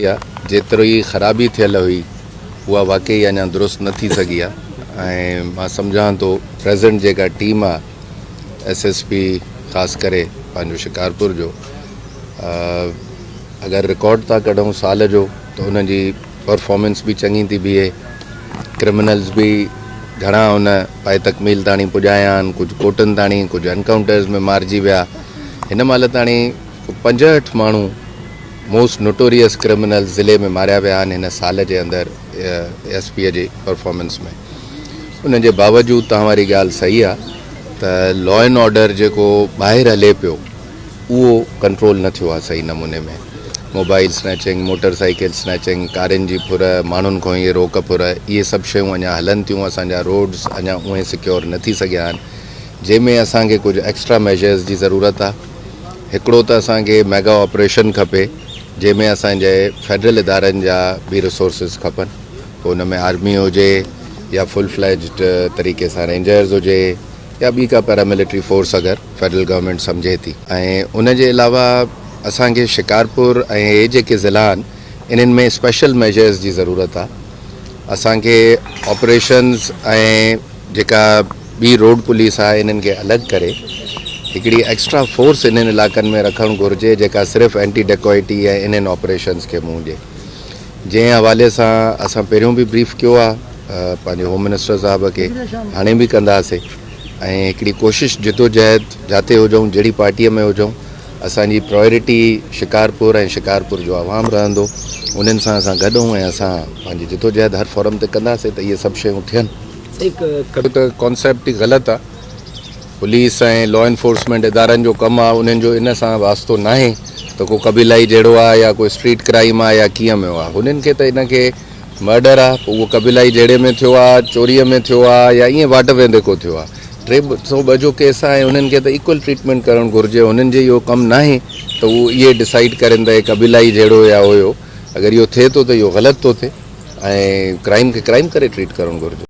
آ، جيتري خرابي ٿيل هئي اها واقعي اڃا درست نه ٿي سگهي آ ۽ مان سمجهان ٿو پريزنٽ جيڪا ٽيم آ ايس ايس پي خاص ڪري پنهنجو شڪارپور جو اگر رڪارڊ ٿا ڪڍون سال جو ته انهن جي پرفارمنس به چڱي ٿي بيهي ڪرمنلز به گهڻا ان پائي تڪميل تاڻي پڄايا آهن ڪجهه ڪورٽن تاڻي ڪجهه انڪائونٽرز ۾ مارجي ويا هن مهل تاڻي 65 ماڻهو موسٽ نوٽوريس ڪرمنلز ضلعي ۾ ماريا ويا آهن هن سال جي اندر ايس پي جي پرفارمنس ۾ ان جي باوجود توهان واري ڳالهه صحيح آهي ته لا اينڊ آرڊر جيڪو ٻاهر هلي پيو اهو ڪنٽرول نه ٿيو آهي صحيح نموني ۾ mobile snatching motor cycle snatching ڪارين جي ڦر ماڻهن کان اهي روڪ ڦر اهي سڀ شيون اڃا هلن ٿيون اسان جا روڊز اڃا اهي سڪيور نه ٿي سگهيا آهن جنهن ۾ اسان کي ڪجهه ايڪسٽرا ميجرز جي ضرورت آهي هڪڙو ته اسان کي ميگا آپريشن کپي جنهن ۾ اسان جي فيڊرل ادارن جا به ريسورسز کپن پوء ان ۾ آرمي هجي يا فل فليجڊ طريقي سان رينجرز هجي يا ٻي ڪا پيراملٽري فورس اگر فيڊرل گورنمينٽ سمجهي ٿي ۽ ان جي علاوه اسان کي شڪارپور ۽ هي جيڪي ضلعا آهن انهن ۾ اسپيشل ميجرز جي ضرورت آهي اسان کي آپريشنز ۽ جيڪا ٻي روڊ پوليس آهي انهن کي الڳ ڪري هڪڙي ايڪسٽرا فورس انهن علائقن ۾ رکڻ گهرجي جيڪا صرف اينٽي ڊڪوئٽي ۽ انهن آپريشنز کي منهن ڏي جنهن حوالي سان اسان پهريون به بريف ڪيو آهي پنهنجي هوم منسٽر صاحب کي هاڻي به ڪنداسي ۽ هڪڙي ڪوشش جدوجهد جاتي هجون جهڙي پارٽيء ۾ هجون اسان جي پرائرٽي شڪارپور ۽ شڪارپور جو عوام رهندو انهن سان اسان گڏ آهيون ۽ اسان پنهنجي جدوجهد هر فورم تي ڪنداسين ته اهي سڀ شيون ٿين. اهو ته ڪانسيپٽ ئي غلط آ پوليس ۽ لا انفورسمينٽ ادارن جو ڪم آ انهن جو ان سان واسطو ناهي ته ڪو قبيلائي جهيڙو آ يا ڪو اسٽريٽ ڪرائيم آ يا ڪيئن ميو آ هنن کي ته ان کي مرڊر آ پوء اهو قبيلائي جهيڙي ۾ ٿيو آ، چوريء ۾ ٿيو آ يا ائين واٽ ويندي ڪو ٿيو آ. 302 جو ڪيس آ ۽ انهن کي ته ايڪول ٽريٽمينٽ ڪرڻ گهرجي. هنن جي اهو ڪم ناهي ته هو اهي ڊسائيڊ ڪرين ته هي قبيلائي جهيڙو يا هيو. اگر اهو ٿئي ٿو ته اهو غلط ٿو ٿئي ۽ ڪرائيم کي ڪرائيم ڪري ٽريٽ ڪرڻ گهرجي.